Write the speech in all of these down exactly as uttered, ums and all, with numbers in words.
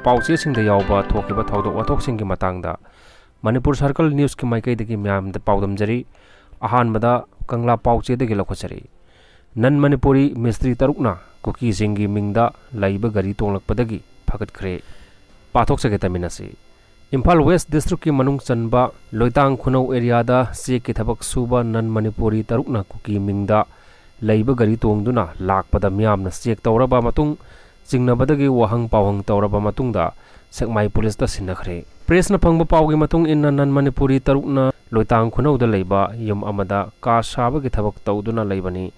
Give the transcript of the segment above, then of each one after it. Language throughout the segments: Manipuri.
ꯄꯥꯎꯆꯦꯁꯤꯡꯗ ꯌꯥꯎꯕ ꯊꯣꯛꯈꯤꯕ ꯊꯧꯗꯣꯛ ꯋꯥꯊꯣꯛꯁꯤꯡꯒꯤ ꯃꯇꯥꯡꯗ ꯃꯅꯤꯄꯨꯔ ꯁꯔꯀꯜ ꯅ꯭ꯌꯨꯁꯀꯤ ꯃꯥꯏꯀꯩꯗꯒꯤ ꯃꯌꯥꯝꯗ ꯄꯥꯎꯗꯝꯖꯔꯤ꯫ ꯑꯍꯥꯟꯕꯗ ꯀꯪꯂꯥ ꯄꯥꯎꯆꯦꯗꯒꯤ ꯂꯧꯈꯠꯆꯔꯤ꯫ ꯅꯟ ꯃꯅꯤꯄꯨꯔꯤ ꯃꯤꯁꯇ꯭ꯔꯤ ꯇꯔꯨꯛꯅ ꯀꯨꯀꯤꯁꯤꯡꯒꯤ ꯃꯤꯡꯗ ꯂꯩꯕ ꯒꯥꯔꯤ ꯇꯣꯡꯂꯛꯄꯗꯒꯤ ꯐꯒꯠꯈ꯭ꯔꯦ꯫ ꯄꯥꯊꯣꯛꯆꯒꯦ, ꯇꯥꯃꯤꯟꯅꯁꯤ꯫ ꯏꯝꯐꯥꯜ ꯋꯦꯁ ꯗꯤꯁꯇ꯭ꯔꯤꯛꯀꯤ ꯃꯅꯨꯡ ꯆꯟꯕ ꯂꯣꯏꯇꯥꯡ ꯈꯨꯅꯧ ꯑꯦꯔꯤꯌꯥꯗ ꯆꯦꯛꯀꯤ ꯊꯕꯛ ꯁꯨꯕ ꯅꯟ ꯃꯅꯤꯄꯨꯔꯤ ꯇꯔꯨꯛꯅ ꯀꯨꯀꯤ ꯃꯤꯡꯗ ꯂꯩꯕ ꯒꯥꯔꯤ ꯇꯣꯡꯗꯨꯅ ꯂꯥꯛꯄꯗ ꯃꯤꯌꯥꯝꯅ ꯆꯦꯛ ꯇꯧꯔꯕ ꯃꯇꯨꯡ, ꯆꯤꯡꯅꯕꯗꯒꯤ ꯋꯥꯍꯪ ꯄꯥꯎꯍꯪ ꯇꯧꯔꯕ ꯃꯇꯨꯡꯗ ꯁꯦꯛꯃꯥꯏ ꯄꯨꯂꯤꯁꯇ ꯁꯤꯟꯅꯈ꯭ꯔꯦ꯫ ꯄ꯭ꯔꯦꯁꯅ ꯐꯪꯕ ꯄꯥꯎꯒꯤ ꯃꯇꯨꯡ ꯏꯟꯅ, ꯅꯟ ꯃꯅꯤꯄꯨꯔꯤ ꯇꯔꯨꯛꯅ ꯂꯣꯏꯇꯥꯡ ꯈꯨꯅꯧꯗ ꯂꯩꯕ ꯌꯨꯝ ꯑꯃꯗ ꯀꯥ ꯁꯥꯕꯒꯤ ꯊꯕꯛ ꯇꯧꯗꯨꯅ ꯂꯩꯕꯅꯤ꯫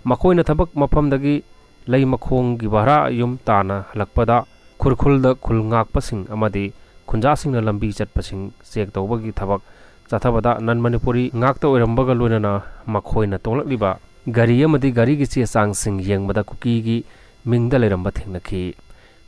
ꯃꯈꯣꯏꯅ ꯊꯕꯛ ꯃꯐꯝꯗꯒꯤ ꯂꯩ ꯃꯈꯣꯡꯒꯤ ꯚꯔꯥ ꯌꯨꯝ ꯇꯥꯅ ꯍꯜꯂꯛꯄꯗ ꯈꯨꯔꯈꯨꯜꯗ ꯈꯨꯜ ꯉꯥꯛꯄꯁꯤꯡ ꯑꯃꯗꯤ ꯈꯨꯟꯖꯥꯁꯤꯡꯅ ꯂꯝꯕꯤ ꯆꯠꯄꯁꯤꯡ ꯆꯦꯛ ꯇꯧꯕꯒꯤ ꯊꯕꯛ ꯆꯠꯊꯕꯗ ꯅꯟ ꯃꯅꯤꯄꯨꯔꯤ ꯉꯥꯛꯇ ꯑꯣꯏꯔꯝꯕꯒ ꯂꯣꯏꯅꯅ ꯃꯈꯣꯏꯅ ꯇꯣꯡꯂꯛꯂꯤꯕ ꯒꯥꯔꯤ ꯑꯃꯗꯤ ꯒꯥꯔꯤꯒꯤ ꯆꯦ ꯆꯥꯡꯁꯤꯡ ꯌꯦꯡꯕꯗ ꯀꯨꯀꯤꯒꯤ ꯃꯤꯡꯗ ꯂꯩꯔꯝꯕ ꯊꯦꯡꯅꯈꯤ꯫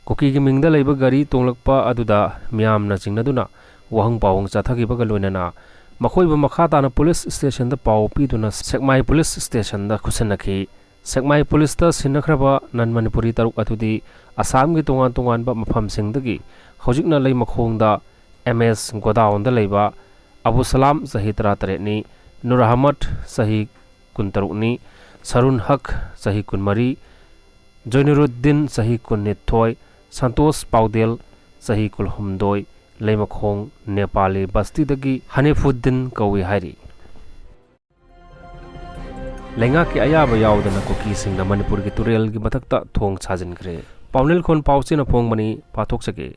ꯀꯨꯀꯤꯒꯤ ꯃꯤꯡꯗ ꯂꯩꯕ ꯒꯥꯔꯤ ꯇꯣꯡꯂꯛꯄ ꯑꯗꯨꯗ ꯃꯤꯌꯥꯝꯅ ꯆꯤꯡꯅꯗꯨꯅ ꯋꯥꯍꯪ ꯄꯥꯎꯍꯪ ꯆꯠꯊꯈꯤꯕꯒ ꯂꯣꯏꯅꯅ ꯃꯈꯣꯏꯕꯨ ꯃꯈꯥ ꯇꯥꯅ ꯄꯨꯂꯤꯁ ꯁ꯭ꯇꯦꯁꯟꯗ ꯄꯥꯎ ꯄꯤꯗꯨꯅ ꯁꯦꯛꯃꯥꯏ ꯄꯨꯂꯤꯁ ꯁ꯭ꯇꯦꯁꯟꯗ ꯈꯨꯠꯁꯤꯟꯅꯈꯤ꯫ ꯁꯦꯛꯃꯥꯏ ꯄꯨꯂꯤꯁꯇ ꯁꯤꯟꯅꯈ꯭ꯔꯕ ꯅꯟ ꯃꯅꯤꯄꯨꯔꯤ ꯇꯔꯨꯛ ꯑꯗꯨꯗꯤ ꯑꯁꯥꯝꯒꯤ ꯇꯣꯉꯥꯟ ꯇꯣꯉꯥꯟꯕ ꯃꯐꯝꯁꯤꯡꯗꯒꯤ ꯍꯧꯖꯤꯛꯅ ꯂꯩꯃꯈꯣꯡꯗ ꯑꯦꯝ ꯑꯦꯁ ꯒꯣꯗꯥꯎꯟꯗ ꯂꯩꯕ ꯑꯕꯨ ꯁꯂꯥꯝ, ꯆꯍꯤ ꯇꯔꯥꯇꯔꯦꯠꯅꯤ, ꯅꯨꯔ ꯑꯍꯃꯗ, ꯆꯍꯤ ꯀꯨꯟꯇꯔꯨꯛꯅꯤ, ꯁꯔꯨꯟ ꯍꯛ, ꯆꯍꯤ ꯀꯨꯟꯃꯔꯤ, ꯖꯣꯏꯅꯨꯔꯨꯗꯤꯟ, ꯆꯍꯤ ꯀꯨꯟꯅꯤꯊꯣꯏ, ꯁꯟꯇꯣꯁ ꯄꯥꯎꯗꯦꯜ, ꯆꯍꯤ ꯀꯨꯟꯍꯨꯝꯗꯣꯏ, ꯂꯩꯃꯈꯣꯡ ꯅꯦꯄꯥꯂꯤ ꯕꯁꯇꯤꯗꯒꯤ ꯍꯅꯤꯐꯨꯗꯤꯟ ꯀꯧꯏ ꯍꯥꯏꯔꯤ꯫ ꯂꯩꯉꯥꯛꯀꯤ ꯑꯌꯥꯕ ꯌꯥꯎꯗꯅ ꯀꯨꯀꯤꯁꯤꯡꯅ ꯃꯅꯤꯄꯨꯔꯒꯤ ꯇꯨꯔꯦꯜꯒꯤ ꯃꯊꯛꯇ ꯊꯣꯡ ꯁꯥꯖꯤꯟꯈ꯭ꯔꯦ꯫ ꯄꯥꯎꯅꯦꯜꯈꯣꯟ ꯄꯥꯎꯆꯦꯅ ꯐꯣꯡꯕꯅꯤ, ꯄꯥꯊꯣꯛꯆꯒꯦ꯫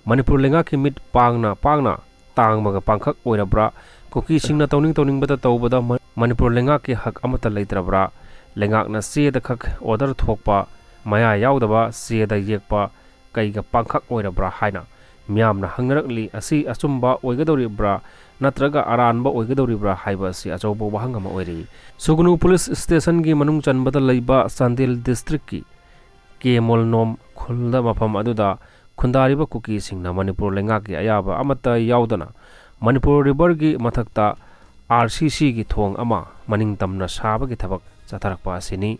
ꯃꯅꯤꯄꯨꯔ ꯂꯩꯉꯥꯛꯀꯤ ꯃꯤꯠ ꯄꯥꯡꯅ ꯄꯥꯡꯅ ꯇꯥꯡꯕꯒ ꯄꯥꯡꯈꯛ ꯑꯣꯏꯔꯕ꯭ꯔꯥ? ꯀꯨꯀꯤꯁꯤꯡꯅ ꯇꯧꯅꯤꯡ ꯇꯧꯅꯤꯡꯕꯗ ꯇꯧꯕꯗ ꯃ-, ꯃꯅꯤꯄꯨꯔ ꯂꯩꯉꯥꯛꯀꯤ ꯍꯛ ꯑꯃꯠꯇ ꯂꯩꯇ꯭ꯔꯕ꯭ꯔꯥ? ꯂꯩꯉꯥꯛꯅ ꯆꯦꯗ ꯈꯛ ꯑꯣꯔꯗꯔ ꯊꯣꯛꯄ, ꯃꯌꯥ ꯌꯥꯎꯗꯕ ꯆꯦꯗ ꯌꯦꯛꯄ ꯀꯩꯒ ꯄꯥꯡꯈꯛ ꯑꯣꯏꯔꯕ꯭ꯔꯥ ꯍꯥꯏꯅ ꯃꯤꯌꯥꯝꯅ ꯍꯪꯅꯔꯛꯂꯤ꯫ ꯑꯁꯤ ꯑꯆꯨꯝꯕ ꯑꯣꯏꯒꯗꯧꯔꯤꯕ꯭ꯔꯥ ꯅꯠꯇ꯭ꯔꯒ ꯑꯔꯥꯟꯕ ꯑꯣꯏꯒꯗꯧꯔꯤꯕ꯭ꯔꯥ ꯍꯥꯏꯕ ꯑꯁꯤ ꯑꯆꯧꯕ ꯋꯥꯍꯪ ꯑꯃ ꯑꯣꯏꯔꯤ꯫ ꯁꯨꯒꯅꯨ ꯄꯨꯂꯤꯁ ꯁ꯭ꯇꯦꯁꯟꯒꯤ ꯃꯅꯨꯡ ꯆꯟꯕꯗ ꯂꯩꯕ ꯆꯥꯟꯗꯦꯜ ꯗꯤꯁꯇ꯭ꯔꯤꯛꯀꯤ ꯀꯦ ꯃꯣꯜꯅꯣꯝ ꯈꯨꯜꯗ ꯃꯐꯝ ꯑꯗꯨꯗ ꯈꯨꯟꯗꯥꯔꯤꯕ ꯀꯨꯀꯤꯁꯤꯡꯅ ꯃꯅꯤꯄꯨꯔ ꯂꯩꯉꯥꯛꯀꯤ ꯑꯌꯥꯕ ꯑꯃꯠꯇ ꯌꯥꯎꯗꯅ ꯃꯅꯤꯄꯨꯔ ꯔꯤꯚꯔꯒꯤ ꯃꯊꯛꯇ ꯑꯥꯔ ꯁꯤ ꯁꯤꯒꯤ ꯊꯣꯡ ꯑꯃ ꯃꯅꯤꯡ ꯇꯝꯅ ꯁꯥꯕꯒꯤ ꯊꯕꯛ ꯆꯠꯊꯔꯛꯄ ꯑꯁꯤꯅꯤ꯫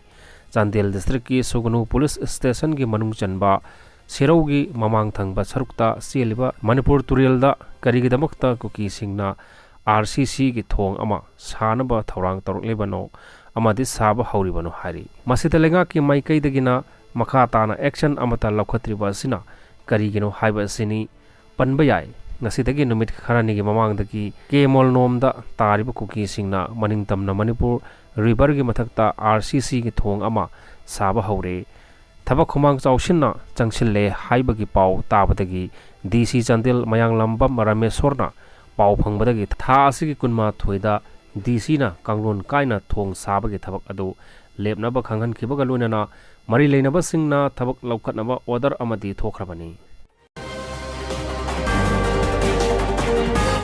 ꯆꯥꯟꯗꯦꯜ ꯗꯤꯁꯇ꯭ꯔꯤꯛꯀꯤ ꯁꯨꯒꯅꯨ ꯄꯨꯂꯤꯁ ꯁ꯭ꯇꯦꯁꯟꯒꯤ ꯃꯅꯨꯡ ꯆꯟꯕ ꯁꯦꯔꯧꯒꯤ ꯃꯃꯥꯡ ꯊꯪꯕ ꯁꯔꯨꯛꯇ ꯆꯦꯜꯂꯤꯕ ꯃꯅꯤꯄꯨꯔ ꯇꯨꯔꯦꯜꯗ ꯀꯔꯤꯒꯤꯗꯃꯛꯇ ꯀꯨꯀꯤꯁꯤꯡꯅ ꯑꯥꯔ ꯁꯤ ꯁꯤꯒꯤ ꯊꯣꯡ ꯑꯃ ꯁꯥꯅꯕ ꯊꯧꯔꯥꯡ ꯇꯧꯔꯛꯂꯤꯕꯅꯣ ꯑꯃꯗꯤ ꯁꯥꯕ ꯍꯧꯔꯤꯕꯅꯣ ꯍꯥꯏꯔꯤ꯫ ꯃꯁꯤꯗ ꯂꯩꯉꯥꯛꯀꯤ ꯃꯥꯏꯀꯩꯗꯒꯤꯅ ꯃꯈꯥ ꯇꯥꯅ action ꯑꯃꯠꯇ ꯂꯧꯈꯠꯇ꯭ꯔꯤꯕ ꯑꯁꯤꯅ ꯀꯔꯤꯒꯤꯅꯣ ꯍꯥꯏꯕ ꯑꯁꯤꯅꯤ꯫ ꯄꯟꯕ ꯌꯥꯏ, ꯉꯁꯤꯗꯒꯤ ꯅꯨꯃꯤꯠ ꯈꯔꯅꯤꯒꯤ ꯃꯃꯥꯡꯗꯒꯤ ꯀꯦ ꯃꯣꯜꯅꯣꯝꯗ ꯇꯥꯔꯤꯕ ꯀꯨꯀꯤꯁꯤꯡꯅ ꯃꯅꯤꯡ ꯇꯝꯅ ꯃꯅꯤꯄꯨꯔ ꯔꯤꯚꯔꯒꯤ ꯃꯊꯛꯇ ꯑꯥꯔ ꯁꯤ ꯁꯤꯒꯤ ꯊꯣꯡ ꯑꯃ ꯁꯥꯕ ꯍꯧꯔꯦ꯫ ꯊꯕꯛ ꯈꯨꯃꯥꯡ ꯆꯥꯎꯁꯤꯟꯅ ꯆꯪꯁꯤꯜꯂꯦ ꯍꯥꯏꯕꯒꯤ ꯄꯥꯎ ꯇꯥꯕꯗꯒꯤ ꯗꯤ ꯁꯤ ꯆꯥꯟꯗꯦꯜ ꯃꯌꯥꯡꯂꯝꯕꯝ ꯔꯥꯃꯦꯁꯣꯔꯅ ꯄꯥꯎ ꯐꯪꯕꯗꯒꯤ ꯊꯥ ꯑꯁꯤꯒꯤ ꯀꯨꯟꯃꯥꯊꯣꯏꯗ ꯗꯤ ꯁꯤꯅ ꯀꯥꯡꯂꯣꯟ ꯀꯥꯏꯅ ꯊꯣꯡ ꯁꯥꯕꯒꯤ ꯊꯕꯛ ꯑꯗꯨ ꯂꯦꯞꯅꯕ ꯈꯪꯍꯟꯈꯤꯕꯒ ꯂꯣꯏꯅꯅ ꯃꯔꯤ ꯂꯩꯅꯕꯁꯤꯡꯅ ꯊꯕꯛ ꯂꯧꯈꯠꯅꯕ order ꯑꯃꯗꯤ ꯊꯣꯛꯈ꯭ꯔꯕꯅꯤ꯫